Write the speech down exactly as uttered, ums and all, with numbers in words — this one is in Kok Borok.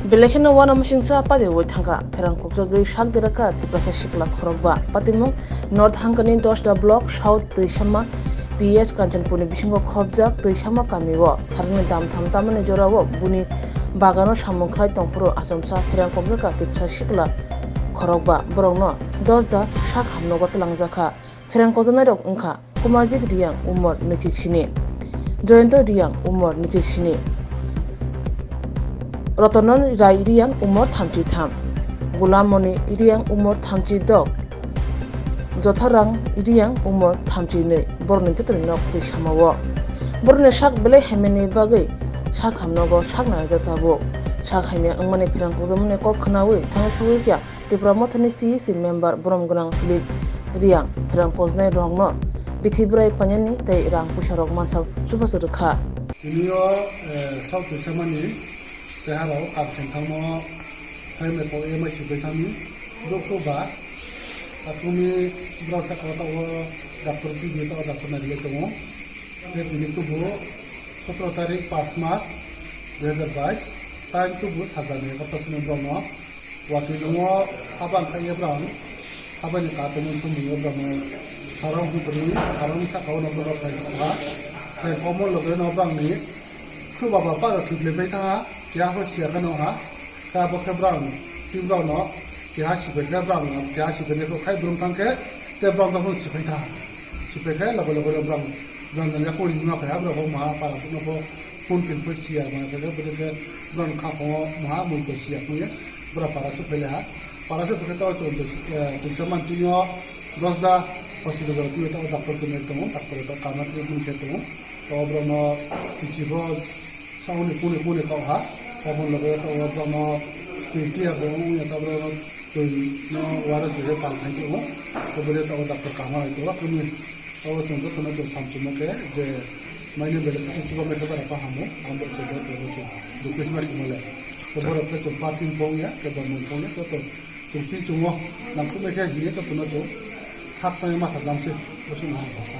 Belai kheno uanamasingcha pariwi thangkha, pherang kokjagwi sak derakha Tiprasa sikla khorokba. Patimung North Hangkani Dosda Block South Twisama P S Kanchanpurni bisingo khobjak Twisama kamio sarikni damtham tamani jorao buni bagano samung khlai tongphuru achomsa pherang kokjakha Tiprasa sikla khorokba. Borokno Dosda sak hamnogo twlangjakha. Pherang kokjaknairok wngkha Kumarjit Riyang, umor nwichi sini, Joyonto Riyang, umor nwichi sini, Rotonon Rai Riyang, umor thamchi tham, Gulamoni Riyang, umor thamchi dok, Jotharang Riyang, umor thamchi nwi. Borokni joto nok Twisamao. Borokni sak belai hamyani bagwi sak hamnogo sak nangjak tabuk. Sak hamya wngmani pherang kokjakmani kok khnaui thangwi sogwi kha Tipra Mothani C E C member borom gwnang Philip Riyang pherang kokjaknai rokno bithi bwrai painani tei rang puisa rok mansak chubachu rwkha. Tini o, eh, South Twisamani cheharao absent thangmo hai mai kok M I C bai thangni dokto ba atumi borok saka o tago doctor P D o tago doctor nai tongo. Tei tini tubu sotoro tarik pas mas dui hazar bais, time tubu sajani egarota sini borokno watwi nungo habang khaye borang habani ka tongmani somoio borokno sarong hwnwi sarong saka o nokno rok khai tongkha. Tei omo logeno borokni khwbaba baro thwipli bai thangha, keha pho siya kheno ha. Tei abo khe borang twi borokno keha sipai khe borang keha sipai khe khai brum thang khe tei borang tongphuru sipai thang. Sipai khe loge loge borang borang jani yakung ringma phai ha borok bo maha para phano pho phone tin pho siya ma khe bwdwkhe borang khaphang o maha mui bo siya phano borok para se phai ha. Para se phai khe to chwng to, eh, twisa mansingo Dosda hospital o twi to doctor tongwi tongo, doctor to kama twi phone khe tongo. To borokno kichi bo Samoni kuni kuni kok ha, tabon loge to o bono twi tiya bo wngya tabro twi no wara twi pal khai tong o, to bole to o doctor kama hai to kuni o chwng joto no tong samchung no khe je maini bele sa chuba mai khe bara pa hamu ambo se do to to request ma kimo le to boro khe to parking pong ya ke ba mun pong ya to to tong chi chungo nang khe mai khe jini to to no to thak sai ma sa dam se to sung ha.